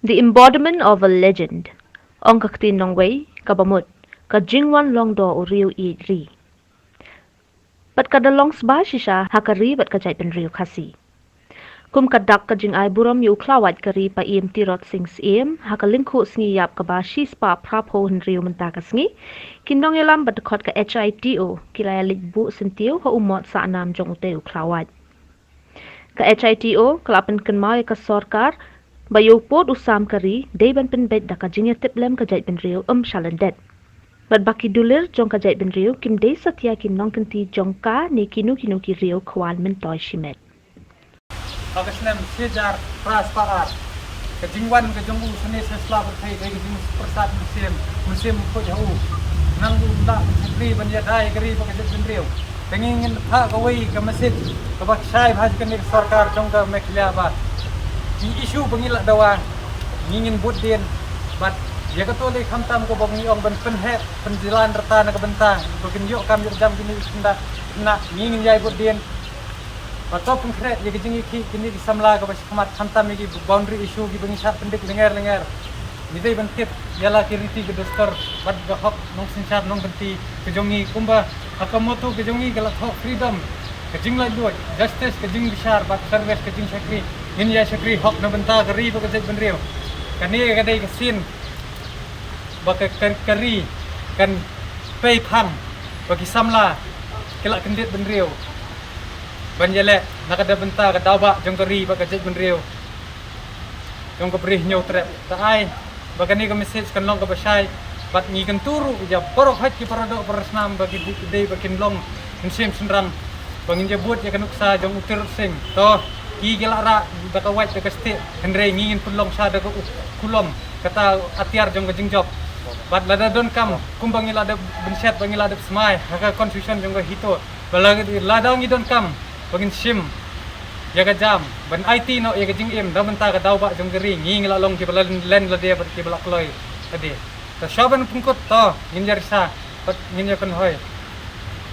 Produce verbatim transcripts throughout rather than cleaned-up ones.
The embodiment of a legend. Ong ka ktien nongwei kaba mut, ka jingwan long dor u riew ïeit ri. Bad ka da long sba shisha ha ka ri bad ka jaitbynriew Khasi. Kum ka dak ka jingai burom ïa u khlawait ka ri Paiem Tirot Sing Syiem, ha ka lyngkhuh sngi ïap kaba shispah phraphew hynriew mynta ka sngi, ki nongïalam bad dkhot ka H I T O ki la ïa leit buh syntiew ha u mot sahnam jong utei u khlawait. Ka H I T O ka la pynkynmaw ïa ka sorkar ba ïa u pud u sam ka ri dei ban pynbeit da ka jingïatiplem ka jaitbynriew, ym shalyndet. Bad ba ki dulir jong ka jaitbynriew kim dei satia ki nongkynti jong ka ne kino kino ki riew khwan myntoi shimet. Ha ka snem shi hajar phra spah ar, ka jingwan ka jong u shane sha sla pyrthei dei ka jingpyrsad mynsiem, mynsiem u khuid ha u. Nang u la shakri ban ïada ïa ka ri bad ka jaitbynriew. Te ngi ngin phah kawei ka message kaba shai bha sha kane ka sorkar jong ka Meghalaya ba ki issue ba ngi la dawa ngi ngin bud dien. Bad ïa kato lei khamtam kaba ngi ong ban pynheh pynjlan rta na ka bynta ba kin ïoh kam ïoh jam kine ki khynnah, ngi ngin ïai bud dien. Ba to pynkhreh ïa ka jingïakhih kine ki samla kaba shakhmat, khamtam ïa ki boundary issue kiba ngi shah pyndik lyngngoh lyngngoh. Ngi dei ban tip ïa la ki riti ki dustur bad ka hok nongsynshar nongkynti ka jong ngi, kumba ha ka motto ka jong ngi ka la thoh freedom, ka jinglaitluid, justice, ka jingbishar, bad service, ka jingshakri. Ngin ïa shakri hok na bynta ka ri bad ka jaitbynriew. Kane ka dei ka sien ba ka, ka, ka ri kan pei phang ba ki samla ki la kyndit bynriew ban ïaleh na ka da bynta ka daw bah jong ka ri bad ka jaitbynriew jong ka Bri Hynñiewtrep. Te ai ba kane ka message kan long kaba shai, bad ngi kyntu ruh ïa baroh hait ki paradoh parasnam ba ki dei, ki dei ba kin long mynsiem shynrang ba ngin ïa bud ïa ka nuksa jong u Tirot Sing. To, ki ki la rah da ka wait da ka stieh, hynrei ngi ngin pynlong sha da ka u kulom, kata atiar jong ka jingjop. Bad lada donkam, kumba ngi la dep bynshet ba ngi la dep smai ha ka constitution jong ka HITO, ba la, lada ngi donkam ba ngin shim ïa ka jam ban aiti noh ïa ka jingim da bynta ka daw bah jong ka ri, ngi ngi la long kiba la len lade bad kiba la kloi lade. Te shuwa ban pynkut, to ngin ïa risa bad ngin ïa kynhoi.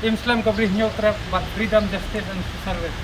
Im slem ka Bri Hynñiewtrep bad freedom, justice and service.